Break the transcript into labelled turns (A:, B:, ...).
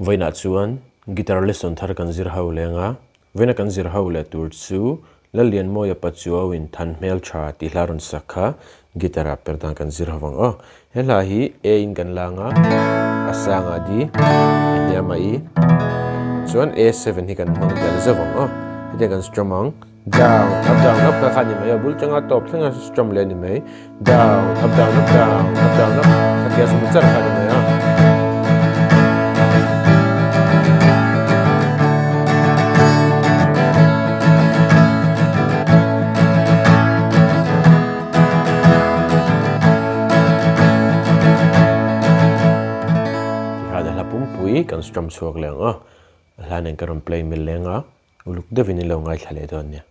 A: Vawiinah chuan guitar lesson thar kan zir ho leng a, vawiina kan zir ho leh tur chu Lallianmawia Pachuau in than hmel tha tih hla rawn sak kha guitar ah per dan kan zir ho vang aw. He hla hi A in kan lang a, a sangah D, a hniamah E, chuan A7 hi kan hmang tel zeuh ang aw. Hetiang kan strum ang. Down, up, down, up kha kha a ni mai a, bul tanga tawp thlenga strum leh a ni mai. Down, up, down, up, down, up, down, up kha tia sum char kha a ni mai a. Tikha hla pumpui kan strum chhuak leh ang a, a hla nen ka rawn play mil leng a. Uluk deuhin in lo ngaithla leh dawn nia.